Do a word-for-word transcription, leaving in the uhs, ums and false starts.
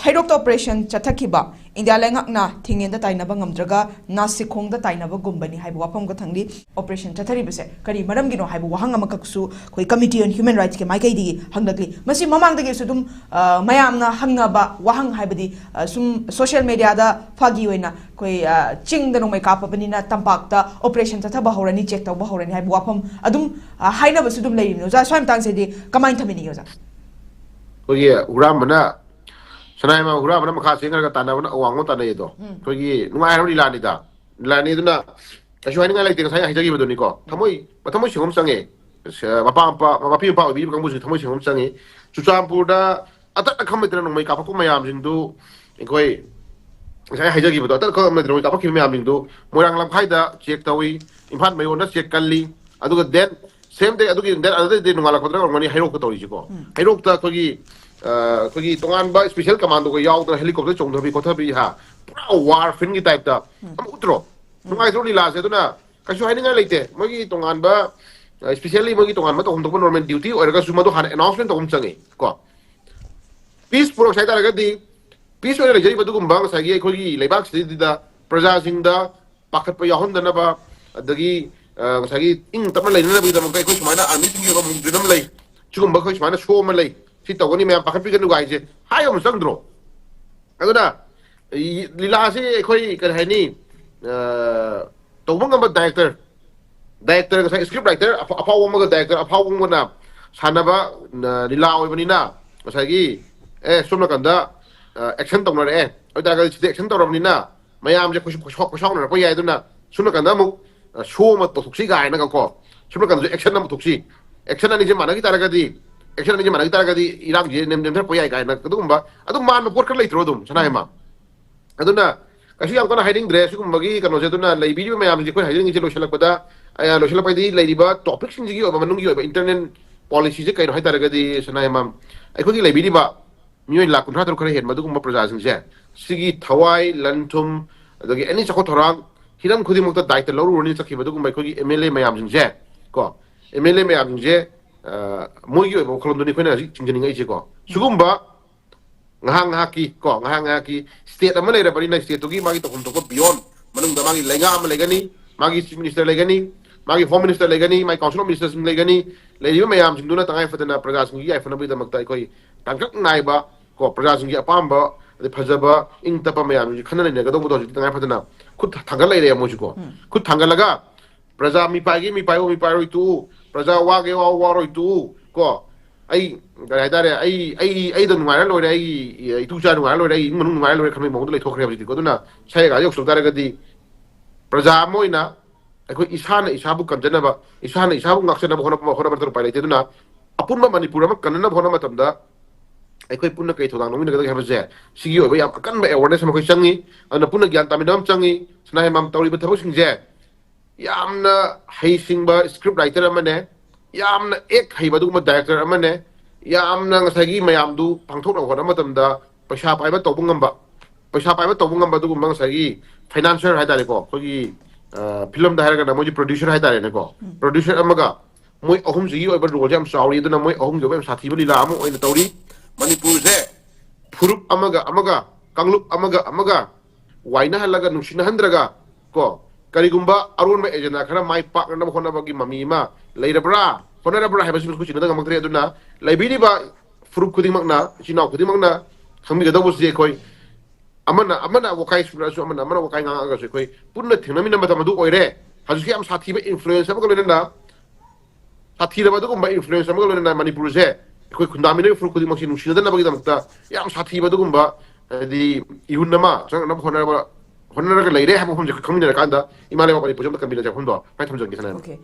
ꯍꯩꯔꯣꯛꯇ operation ꯆꯠꯊꯈꯤꯕ India ꯂꯩꯉꯥꯛꯅ ꯊꯤꯡꯉꯦꯟꯗ ꯇꯥꯏꯅꯕ ꯉꯝꯗ꯭ꯔꯒ ꯅꯥꯁꯤꯈꯣꯡꯗ ꯇꯥꯏꯅꯕꯒꯨꯝꯕꯅꯤ ꯍꯥꯏꯕ ꯋꯥꯐꯝꯒ ꯊꯪꯂꯤ꯫ Operation ꯆꯠꯊꯔꯤꯕꯁꯦ ꯀꯔꯤ ꯃꯔꯝꯒꯤꯅꯣ ꯍꯥꯏꯕ ꯋꯥꯍꯪ ꯑꯃꯈꯛꯁꯨ ꯑꯩꯈꯣꯏ Committee on Human Rightsꯀꯤ ꯃꯥꯏꯀꯩꯗꯒꯤ ꯍꯪꯂꯛꯂꯤ꯫ ꯃꯁꯤ ꯃꯃꯥꯡꯗꯒꯤꯁꯨ ꯑꯗꯨꯝ, ꯑ, ꯃꯌꯥꯝꯅ ꯍꯪꯅꯕ ꯋꯥꯍꯪ ꯍꯥꯏꯕꯗꯤ, ꯑ, ꯁꯨꯝ ꯁꯣꯁꯤꯌꯦꯜ ꯃꯦꯗꯤꯌꯥꯗ ꯐꯥꯒꯤ ꯑꯣꯏꯅ ꯑꯩꯈꯣꯏ, ꯑ, ꯆꯤꯡꯗ ꯅꯣꯡꯃꯩ ꯀꯥꯞꯄꯕꯅꯤꯅ ꯇꯝꯄꯥꯛꯇ ꯑꯣꯄꯔꯦꯁꯟ ꯆꯠꯊꯕ ꯍꯧꯔꯅꯤ, ꯆꯦꯛ ꯇꯧꯕ ꯍꯧꯔꯅꯤ ꯍꯥꯏꯕ ꯋꯥꯐꯝ ꯑꯗꯨꯝ, ꯑ, ꯍꯥꯏꯅꯕꯁꯨ ꯑꯗꯨꯝ ꯂꯩꯔꯤꯕꯅꯤ꯫ ꯑꯣꯖꯥ, ꯁ꯭ꯋꯥꯏ ꯃꯇꯥꯡꯁꯤꯗꯤ ꯀꯃꯥꯏꯅ ꯊꯝꯕꯤꯅꯤꯡꯉꯤ, ꯑꯣꯖꯥ? ꯑꯩꯈꯣꯏꯒꯤ ꯍꯨꯔꯥꯟꯕꯅ, ꯁꯅꯥꯏꯃ ꯍꯨꯔꯥꯟꯕꯅ ꯃꯈꯥ ꯆꯦꯟꯈ꯭ꯔꯒ ꯇꯥꯟꯅꯕꯅ ꯑꯋꯥꯡꯕ ꯇꯥꯟꯅꯩ ꯑꯗꯣ, ꯑꯩꯈꯣꯏꯒꯤ ꯅꯨꯡꯉꯥꯏꯔꯕ ꯂꯤꯂꯥꯅꯤꯗ꯫ ꯂꯤꯂꯥꯅꯤ ꯑꯗꯨꯅ ꯀꯩꯁꯨ ꯍꯥꯏꯅꯤꯡꯉꯥꯏ ꯂꯩꯇꯦ꯫ ꯉꯁꯥꯏ ꯍꯥꯏꯖꯈꯤꯕꯗꯨꯅꯤꯀꯣ, ꯊꯃꯣꯏ, ꯃꯊꯃꯣꯏ ꯁꯦꯡꯕ ꯑꯃ ꯆꯪꯉꯦ꯫ ꯁ-, ꯃꯄꯥ ꯃꯄꯥ, ꯃꯄꯤ ꯃꯄꯥ ꯑꯣꯏꯕꯤꯔꯤꯕ ꯀꯥꯡꯕꯨꯁꯤꯡ ꯊꯃꯣꯏ ꯁꯦꯡꯕ ꯑꯃ ꯆꯪꯉꯤ꯫ ꯆꯨꯔꯆꯥꯟꯄꯨꯔꯗ ꯑꯇꯠ ꯑꯈꯝ ꯂꯩꯇꯅ ꯅꯣꯡꯃꯩ ꯀꯥꯞꯄꯛꯄ ꯃꯌꯥꯝꯁꯤꯡꯗꯨ, ꯑꯩꯈꯣꯏ ꯉꯁꯥꯏ ꯍꯥꯏꯖꯈꯤꯕꯗꯣ, ꯑꯇꯠ ꯑꯈꯝ ꯂꯩꯇꯅ ꯅꯣꯡꯃꯩ ꯀꯥꯞꯄꯛꯈꯤꯕ ꯃꯌꯥꯝꯁꯤꯡꯗꯨ ꯃꯣꯏꯔꯥꯡ ꯂꯝꯈꯥꯏꯗ ꯆꯦꯛ ꯇꯧꯏ, ꯏꯝꯐꯥꯜ ꯃꯌꯣꯟꯗ ꯆꯦꯛ ꯀꯜꯂꯤ꯫ ꯑꯗꯨꯒ then same day, ꯑꯗꯨꯒꯤ then another day ꯅꯣꯡꯉꯥꯜꯂꯛꯄꯗ ꯑꯣꯏꯔꯝꯒꯅꯤ ꯍꯩꯔꯣꯛꯇ ꯇꯧꯔꯤꯁꯤꯀꯣ꯫ ꯍꯩꯔꯣꯛꯇ ꯑꯩꯈꯣꯏꯒꯤ, ꯑ, ꯑꯩꯈꯣꯏꯒꯤ ꯇꯣꯉꯥꯟꯕ special commandoꯒ ꯌꯥꯎꯗꯅ helicopter ꯆꯣꯡꯊꯕꯤ ꯈꯣꯠꯊꯕꯤ, ꯍꯥ, ꯄꯨꯔꯥ war filmꯒꯤ typeꯇ ꯑꯃ ꯎꯠꯇ꯭ꯔꯣ? ꯅꯨꯡꯉꯥꯏꯇ꯭ꯔꯣ ꯂꯤꯂꯥꯁꯦ? ꯑꯗꯨꯅ ꯀꯩꯁꯨ ꯍꯥꯏꯅꯤꯡꯉꯥꯏ ꯂꯩꯇꯦ꯫ ꯃꯣꯏꯒꯤ ꯇꯣꯉꯥꯟꯕ, ꯑ, specially ꯃꯣꯏꯒꯤ ꯇꯣꯉꯥꯟꯕ ꯇꯧꯐꯝ ꯊꯣꯛꯄ normal duty ꯑꯣꯏꯔꯒꯁꯨ ꯃꯗꯨ ꯍꯥꯟꯅ announcement ꯇꯧꯕ ꯑꯃ ꯆꯪꯉꯤ ꯀꯣ꯫ Peace ꯄꯨꯔꯛꯁꯦ ꯍꯥꯏꯇꯥꯔꯒꯗꯤ, peace ꯑꯣꯏꯅ ꯂꯩꯖꯔꯤꯕ ꯑꯗꯨꯒꯨꯝꯕ ꯉꯁꯥꯏꯒꯤ ꯑꯩꯈꯣꯏꯒꯤ ꯂꯩꯕꯥꯛꯁꯤꯗꯩꯗ ꯄ꯭ꯔꯖꯥꯁꯤꯡꯗ ꯄꯥꯈꯠꯄ ꯌꯥꯎꯍꯟꯗꯅꯕ, ꯑꯗꯒꯤ, ꯑ, ꯉꯁꯥꯏꯒꯤ ꯏꯪ ꯇꯞꯅ ꯂꯩꯅꯅꯕꯒꯤꯗꯃꯛꯇ ꯑꯩꯈꯣꯏ ꯁꯨꯃꯥꯏꯅ armyꯁꯤꯡꯒꯤ ꯑꯃ movement ꯑꯃ ꯂꯩ, ꯁꯤꯒꯨꯝꯕ ꯑꯩꯈꯣꯏ ꯁꯨꯃꯥꯏꯅ show ꯑꯃ ꯂꯩ, ꯁꯤ ꯇꯧꯒꯅꯤ, ꯃꯌꯥꯝ ꯄꯥꯈꯠꯄꯤꯒꯅꯨ ꯍꯥꯏꯁꯦ ꯍꯥꯏꯕ ꯑꯃ ꯆꯪꯗ꯭ꯔꯣ? ꯑꯗꯨꯅ ꯂꯤꯂꯥꯁꯤ ꯑꯩꯈꯣꯏ ꯀꯔꯤ ꯍꯥꯏꯅꯤ, ꯑ, ꯇꯧꯕ ꯉꯝꯕ director, director, ꯉꯁꯥꯏ script writer ꯑꯐ-, ꯑꯐꯥꯎꯕ ꯑꯃꯒ director ꯑꯐꯥꯎꯕ ꯑꯃꯒꯅ ꯁꯥꯟꯅꯕ, ꯑ, ꯂꯤꯂꯥ ꯑꯣꯏꯕꯅꯤꯅ, ꯉꯁꯥꯏꯒꯤ, ꯑꯦ, ꯁꯣꯝ ꯅꯥꯀꯟꯗ, ꯑ, action ꯇꯧꯅꯔꯛꯑꯦ, ꯑꯗꯨ ꯑꯣꯏꯇꯥꯔꯒꯗꯤ ꯁꯤꯗ action ꯇꯧꯔꯕꯅꯤꯅ ꯃꯌꯥꯝꯁꯦ ꯈꯨꯠ-, ꯈꯨꯠꯁꯥꯎ-, ꯈꯨꯠꯁꯥꯎꯅꯔꯛꯄ ꯌꯥꯏ꯫ ꯑꯗꯨꯅ ꯁꯣꯝ ꯅꯥꯀꯟꯗ ꯑꯃꯨꯛ, ꯑ, show ꯑꯃ ꯇꯧꯊꯣꯛꯁꯤ ꯀꯥꯏꯅꯒꯀꯣ, ꯁꯣꯝ ꯅꯥꯀꯟꯗꯁꯨ action ꯑꯃ ꯊꯣꯛꯁꯤ, action ꯑꯅꯤꯁꯦ ꯃꯥꯟꯅꯈꯤ ꯇꯥꯔꯒꯗꯤ, action ꯑꯅꯤꯁꯦ ꯃꯥꯟꯅꯈꯤ ꯇꯥꯔꯒꯗꯤ ꯏꯔꯥꯡꯁꯦ ꯅꯦꯝ-, ꯅꯦꯝꯊꯔꯛꯄ ꯌꯥꯏ ꯀꯥꯏꯅ ꯑꯗꯨꯒꯨꯝꯕ ꯑꯗꯨꯝ ꯃꯥꯟꯕ ꯄꯣꯠ ꯈꯔ ꯂꯩꯇ꯭ꯔꯣ ꯑꯗꯨꯝ, ꯁꯅꯥꯍꯦꯃ? ꯑꯗꯨꯅ ꯀꯩꯁꯨ ꯌꯥꯝ ꯀꯟꯅ ꯍꯥꯏꯅꯤꯡꯗ꯭ꯔꯦ ꯁꯤꯒꯨꯝꯕꯒꯤ ꯀꯩꯅꯣꯁꯦ꯫ ꯑꯗꯨꯅ ꯂꯩꯕꯤꯔꯤꯕ ꯃꯌꯥꯝꯁꯦ ꯑꯩꯈꯣꯏ ꯍꯥꯏꯖꯅꯤꯡꯉꯤꯁꯦ ꯂꯣꯏꯁꯤꯜꯂꯛꯄꯗ, ꯑ, ꯂꯣꯏꯁꯤꯜꯂꯛꯄꯗꯤ ꯂꯩꯔꯤꯕ topicꯁꯤꯡꯁꯤꯒꯤ ꯑꯣꯏꯕ ꯃꯅꯨꯡꯒꯤ ꯑꯣꯏꯕ internal policyꯁꯦ ꯀꯩꯅꯣ ꯍꯥꯏ ꯇꯥꯔꯒꯗꯤ, ꯁꯅꯥꯍꯦꯃ, ꯑꯩꯈꯣꯏꯒꯤ ꯂꯩꯕꯤꯔꯤꯕ ꯃꯤꯑꯣꯏ ꯂꯥꯈ ꯀꯨꯟꯊ꯭ꯔꯥ ꯇꯔꯨꯛ ꯈꯔ ꯍꯦꯟꯕ ꯑꯗꯨꯒꯨꯝꯕ ꯄ꯭ꯔꯖꯥꯁꯤꯡꯁꯦ, ꯁꯤꯒꯤ ꯊꯋꯥꯏ, ꯂꯟ ꯊꯨꯝ, ꯑꯗꯒꯤ ꯑꯦꯅꯤ ꯆꯥꯎꯈꯠ ꯊꯧꯔꯥꯡ ꯍꯤꯔꯝ ꯈꯨꯗꯤꯡꯃꯛꯇ ꯗꯥꯏꯇ ꯂꯧꯔꯨꯔꯅꯤ ꯆꯠꯈꯤꯕ ꯑꯗꯨꯒꯨꯝꯕ ꯑꯩꯈꯣꯏꯒꯤ MLA ꯃꯌꯥꯝꯁꯤꯡꯁꯦ, ꯀꯣ, MLA ꯃꯌꯥꯝꯁꯤꯡꯁꯦ, ꯑ, ꯃꯣꯏꯒꯤ ꯑꯣꯏꯕ ꯋꯥꯈꯜꯂꯣꯟꯗꯨꯅꯤ ꯑꯩꯈꯣꯏꯅ ꯍꯧꯖꯤꯛ ꯆꯤꯡꯖꯅꯤꯡꯉꯛꯏꯁꯦꯀꯣ꯫ ꯁꯤꯒꯨꯝꯕ ꯉꯥꯏꯍꯥꯛ ꯉꯥꯏꯍꯥꯛꯀꯤ ꯀꯣ, ꯉꯥꯏꯍꯥꯛ ꯉꯥꯏꯍꯥꯛꯀꯤ state ꯑꯃ ꯂꯩꯔꯕꯅꯤꯅ, state ꯇꯨꯒꯤ ꯃꯥꯒꯤ ꯇꯧꯐꯝ ꯊꯣꯛꯄ beyond, ꯃꯅꯨꯡꯗ ꯃꯥꯒꯤ ꯂꯩꯉꯥꯛ ꯑꯃ ꯂꯩꯒꯅꯤ, ꯃꯥꯒꯤ chief minister ꯂꯩꯒꯅꯤ, ꯃꯥꯒꯤ home minister ꯂꯩꯒꯅꯤ, ꯃꯥꯒꯤ council of ministers ꯂꯩꯒꯅꯤ꯫ ꯂꯩꯔꯤꯕ ꯃꯌꯥꯝꯁꯤꯡꯗꯨꯅ ꯇꯉꯥꯏ ꯐꯗꯅ ꯄ꯭ꯔꯖꯥꯁꯤꯡꯒꯤ ꯌꯥꯏꯐꯅꯕꯒꯤꯗꯃꯛꯇ ꯑꯩꯈꯣꯏ ꯇꯥꯡꯀꯛ ꯅꯥꯏꯕ ꯀꯣ, ꯄ꯭ꯔꯖꯥꯁꯤꯡꯒꯤ ꯑꯄꯥꯝꯕ, ꯑꯗꯩ ꯐꯖꯕ, ꯏꯪ ꯇꯞꯄ ꯃꯌꯥꯝꯁꯤ ꯈꯟꯅ ꯅꯩꯅꯒꯗꯧꯕꯗꯣ ꯍꯧꯖꯤꯛꯇꯤ ꯇꯉꯥꯏ ꯐꯗꯅ ꯈꯨꯠ ꯊꯥꯡꯒꯠ ꯂꯩꯔꯦ ꯃꯣꯏꯁꯨ ꯀꯣ꯫ ꯎꯝ꯫ ꯈꯨꯠ ꯊꯥꯡꯒꯠꯂꯒ ꯄ꯭ꯔꯖꯥ ꯃꯤꯄꯥꯏꯒꯦ ꯃꯤꯄꯥꯏꯔꯣ, ꯃꯤꯄꯥꯏꯔꯣꯏ ꯇꯣꯛꯎ, ꯄ꯭ꯔꯖꯥ ꯋꯥꯒꯦ ꯋꯥ ꯋꯥꯔꯣꯏ ꯇꯣꯛꯎ ꯀꯣ꯫ ꯑꯩ ꯀꯔꯤ ꯍꯥꯏꯇꯥꯔꯦ, ꯑꯩ ꯑꯩ ꯑꯩꯗ ꯅꯨꯡꯉꯥꯏꯔ ꯂꯣꯏꯔꯦ, ꯑꯩ ꯏꯇꯨ ꯏꯆꯥ ꯅꯨꯡꯉꯥꯏꯔ ꯂꯣꯏꯔꯦ, ꯑꯩ ꯏꯃꯨꯡ ꯃꯅꯨꯡ ꯅꯨꯡꯉꯥꯏꯔ ꯂꯣꯏꯔꯦ ꯈꯟꯕꯒꯤ ꯃꯑꯣꯡꯗ ꯂꯩꯊꯣꯛꯈ꯭ꯔꯦ ꯍꯧꯖꯤꯛꯇꯤꯀꯣ꯫ ꯑꯗꯨꯅ ꯁ꯭ꯋꯥꯏ ꯖꯒꯥ ꯌꯧꯁꯤꯜꯂꯛ ꯇꯥꯔꯒꯗꯤ ꯄ꯭ꯔꯖꯥ ꯑꯃ ꯑꯣꯏꯅ ꯑꯩꯈꯣꯏ ꯏꯁꯥꯅ ꯏꯁꯥꯕꯨ ꯀꯟꯖꯅꯕ, ꯏꯁꯥꯅ ꯏꯁꯥꯕꯨ ꯉꯥꯛꯆꯅꯕ ꯍꯣꯠꯅꯕ ꯍꯣꯠꯅꯕ ꯅꯠꯇꯅ ꯎꯄꯥꯏ ꯂꯩꯇꯦ꯫ ꯑꯗꯨꯅ ꯑꯄꯨꯟꯕ ꯃꯅꯤꯄꯨꯔ ꯑꯃ ꯀꯟꯅꯅꯕ ꯍꯣꯠꯅꯕ ꯃꯇꯝꯗ ꯑꯩꯈꯣꯏ ꯄꯨꯟꯅ ꯀꯔꯤ ꯊꯧꯗꯥꯡ ꯂꯧꯃꯤꯟꯅꯒꯗꯒꯦ ꯍꯥꯏꯕꯁꯦ, ꯁꯤꯒꯤ ꯑꯣꯏꯕ ꯌꯥꯝ ꯑꯀꯟꯕ awareness ꯑꯃ ꯑꯩꯈꯣꯏ ꯆꯪꯉꯤ꯫ ꯑꯗꯨꯅ ꯄꯨꯟꯅ ꯒ꯭ꯌꯥꯟ ꯇꯥꯃꯤꯟꯅꯕ ꯑꯃ ꯆꯪꯉꯤ꯫ ꯁꯅꯥ ꯍꯦꯃꯥꯝ ꯇꯧꯔꯤꯕ ꯊꯕꯛꯁꯤꯡꯁꯦ ꯌꯥꯝꯅ ꯍꯩꯁꯤꯡꯕ script writer ꯑꯃꯅꯦ, ꯌꯥꯝꯅ act ꯍꯩꯕ ꯑꯗꯨꯒꯨꯝꯕ director ꯑꯃꯅꯦ, ꯌꯥꯝꯅ ꯉꯁꯥꯏꯒꯤ ꯃꯌꯥꯝꯗꯨ ꯄꯥꯡꯊꯣꯛꯅꯕ ꯍꯣꯠꯅꯕ ꯃꯇꯝꯗ ꯄꯩꯁꯥ ꯄꯥꯏꯕ ꯇꯧꯕ ꯉꯝꯕ, ꯄꯩꯁꯥ ꯄꯥꯏꯕ ꯇꯧꯕ ꯉꯝꯕ ꯑꯗꯨꯒꯨꯝꯕ ꯉꯁꯥꯏꯒꯤ financier ꯍꯥꯏꯇꯥꯔꯦꯀꯣ, ꯑꯩꯈꯣꯏꯒꯤ ꯐꯤꯂꯝꯗ ꯍꯥꯏꯔꯒꯅ ꯃꯣꯏꯗꯤ producer ꯍꯥꯏꯇꯥꯔꯦꯅꯦꯀꯣ꯫ ꯎꯝ꯫ Producer ꯑꯃꯒ ꯃꯣꯏ ꯑꯍꯨꯝꯁꯤꯒꯤ ꯑꯣꯏꯕ roleꯁꯦ ꯌꯥꯝ ꯆꯥꯎꯔꯤ꯫ ꯑꯗꯨꯅ ꯃꯣꯏ ꯑꯍꯨꯝꯒꯤ ꯑꯣꯏꯕ ꯌꯥꯝ ꯁꯥꯊꯤꯕ ꯂꯤꯂꯥ ꯑꯃ ꯑꯣꯏꯅ ꯇꯧꯔꯤ꯫ ꯃꯅꯤꯄꯨꯔꯁꯦ ꯐꯨꯔꯨꯞ ꯑꯃꯒ ꯑꯃꯒ, ꯀꯥꯡꯂꯨꯞ ꯑꯃꯒ ꯑꯃꯒ ꯋꯥꯏꯅꯍꯜꯂꯒ, ꯅꯨꯡꯁꯤꯅꯍꯟꯗ꯭ꯔꯒ ꯀꯣ, ꯀꯔꯤꯒꯨꯝꯕ ꯑꯔꯣꯟꯕ agenda ꯈꯔ ꯃꯥꯏ ꯄꯥꯛꯅꯅꯕ ꯍꯣꯠꯅꯕꯒꯤ ꯃꯃꯤ ꯑꯃ ꯂꯩꯔꯕ꯭ꯔꯥ, ꯍꯣꯠꯅꯔꯕ꯭ꯔꯥ ꯍꯥꯏꯕꯁꯤ ꯑꯩꯈꯣꯏ ꯆꯤꯡꯅꯗ ꯉꯝꯃꯛꯇ꯭ꯔꯦ꯫ ꯑꯗꯨꯅ ꯂꯩꯕꯤꯔꯤꯕ ꯐꯨꯔꯨꯞ ꯈꯨꯗꯤꯡꯃꯛꯅ, ꯏꯆꯤꯟ ꯏꯅꯥꯎ ꯈꯨꯗꯤꯡꯃꯛꯅ ꯈꯪꯕꯤꯒꯗꯧꯕꯁꯤ, ꯑꯩꯈꯣꯏ ꯑꯃꯅ ꯑꯃꯅ ꯋꯥꯀꯥꯏ ꯁꯨꯔꯛꯑꯁꯨ, ꯑꯃꯅ ꯑꯃꯅ ꯋꯥꯀꯥꯏ ꯉꯥꯡꯉꯛꯑꯒꯁꯨ, ꯑꯩꯈꯣꯏ ꯄꯨꯟꯅ ꯊꯦꯡꯅꯃꯤꯟꯅꯕ ꯃꯇꯝ ꯑꯗꯨ ꯑꯣꯏꯔꯦ꯫ ꯍꯧꯖꯤꯛꯁꯤ ꯌꯥꯝ ꯁꯥꯊꯤꯕ influence ꯑꯃꯒ ꯂꯣꯏꯅꯅ, ꯁꯥꯊꯤꯔꯕ ꯑꯗꯨꯒꯨꯝꯕ influence ꯑꯃꯒ ꯂꯣꯏꯅꯅ ꯃꯅꯤꯄꯨꯔꯁꯦ ꯑꯩꯈꯣꯏ ꯈꯨꯟꯗꯥꯃꯤꯟꯅꯔꯤꯕ ꯐꯨꯔꯨꯞ ꯈꯨꯗꯤꯡꯃꯛꯁꯤ ꯅꯨꯡꯁꯤꯅꯗꯅꯕꯒꯤꯗꯃꯛꯇ ꯌꯥꯝ ꯁꯥꯊꯤꯕ ꯑꯗꯨꯒꯨꯝꯕ, ꯍꯥꯏꯗꯤ, ꯏꯍꯨꯟ ꯑꯃ ꯆꯪꯉꯛꯅꯕ ꯍꯣꯠꯅꯔꯕ, ꯍꯣꯠꯅꯔꯒ ꯂꯩꯔꯦ ꯍꯥꯏꯕ ꯋꯥꯐꯝꯁꯦ ꯑꯩꯈꯣꯏ ꯈꯪꯃꯤꯟꯅꯔꯀꯥꯟꯗ ꯏꯃꯥ ꯂꯩꯕꯥꯛ ꯃꯅꯤꯄꯨꯔꯁꯦ ꯑꯝꯇ ꯀꯟꯕꯤꯅꯁꯦ꯫ ꯋꯥꯐꯝꯗꯣ ꯈ꯭ꯋꯥꯏ ꯊꯝꯖꯒꯦ ꯁꯅꯥ꯫ Okay꯫